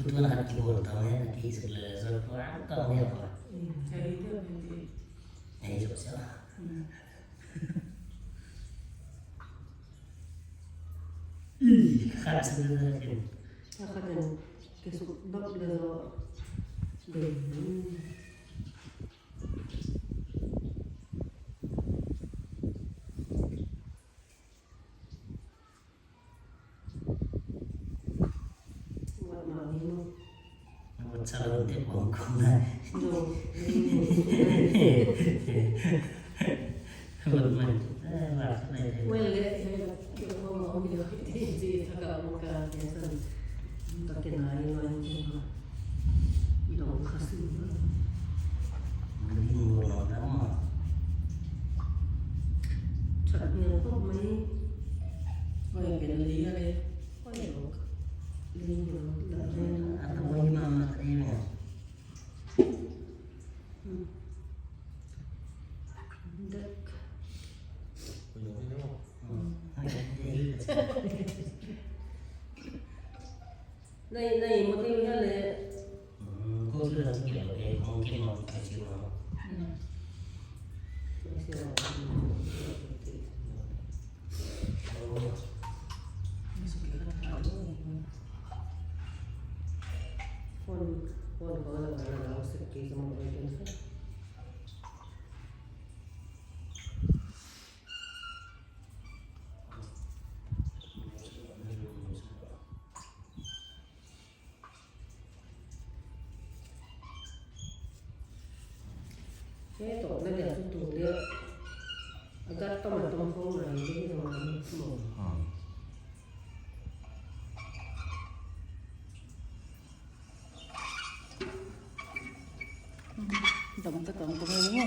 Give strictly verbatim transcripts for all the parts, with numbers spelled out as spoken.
Tuan hat ki bol tau ne, ki suk le zo ko a ka ne ko. Ei, ei, ei. Ei, zo sa. Ih, kha sa le zo. Kha sa le. Ki suk bak le zo. Dei. Nai, nai, mo te uya le. Hmm, ko tu dah sikit lah, eh, mungkin mau kasih nama. Hmm. Phone, phone ko la, la, la, la, He to na dia tu tu dia. Agat to ma to ko ma ni ni ma ni mo. Hmm. Dam ta kam ko ni mo.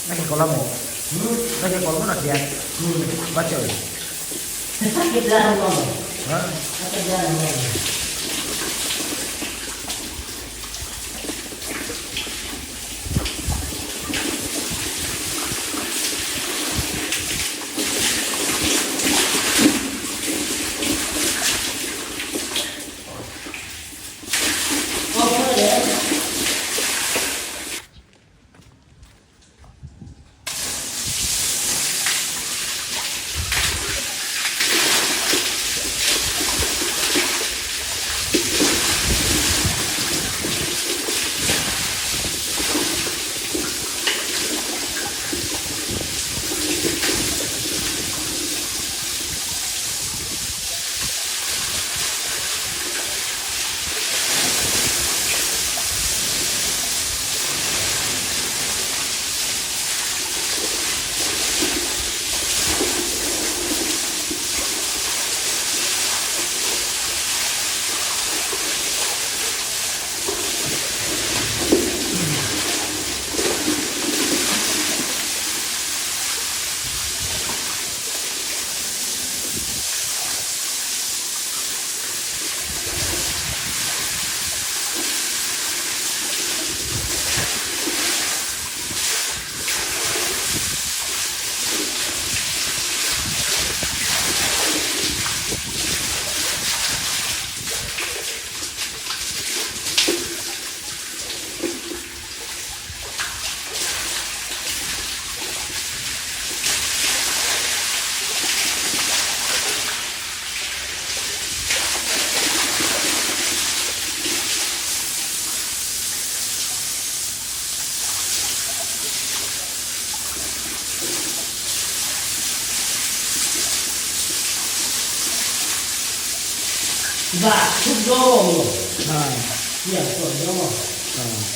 Nake kola mo. Nake kola mo na dia. Baca. Ha? Ba, thuk dong. Ah. Ya, thuk dong. Ah.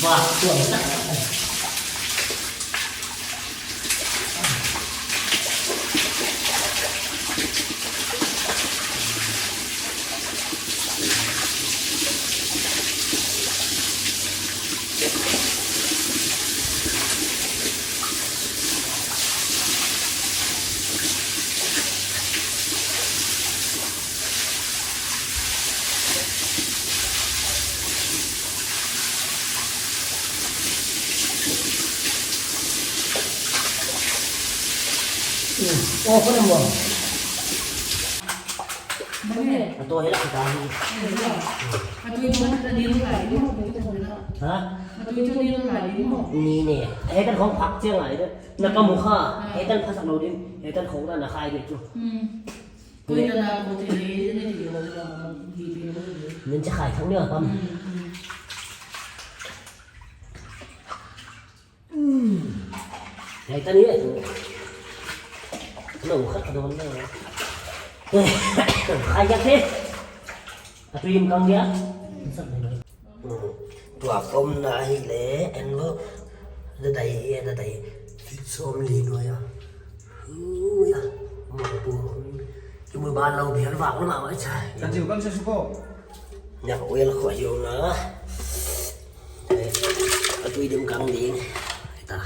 Ba, tuang tak. Oh, kau nampak? Mana? Atui lah kita ni. Atui mana tadi lu lagi? Ha? Atui tu ni lu lagi mo? Ni ni. Eh, kan khong phak chiang ai tu. Na ka mukha. Ah. Eh, kan phasak lou din. Eh, kan khong na na khai dek tu. Hmm. Koi ta na ko te ni ni ni ni ni ni. Nin cha khai thang ni pam. Hmm, hmm. Hmm. Lai ta ni. Lo khat ka dawn na. Khai ka te. A tui im kang dia. Hmm. Tua pom na hi le, en lo. Da dai, da dai. Som li no ya. Ui ya. Mo pu. Ki mu ba lo bial ba lo ma ma cha. Ka jiu kan se su ko. Nya ko el ko yo na. Eh, a tui dim kang ding. Ta.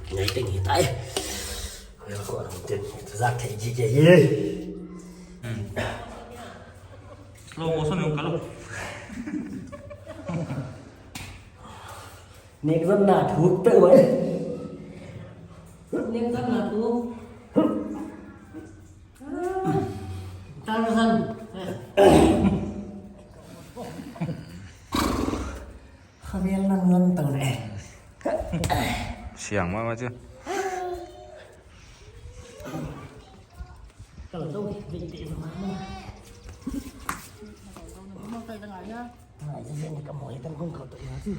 Ngai teng hi tai. Ngai ko ang ten zak thei ji ke hi. Hmm. Slow motion yung kalo. Next one na thuk pe wai. Next one na thuk. Tarzan. Khavel nan ngan tang le. Siang ma ma chu. Kalau tu, binti sama. Ai, jadi ni kamu itu pun kau tu ya tu.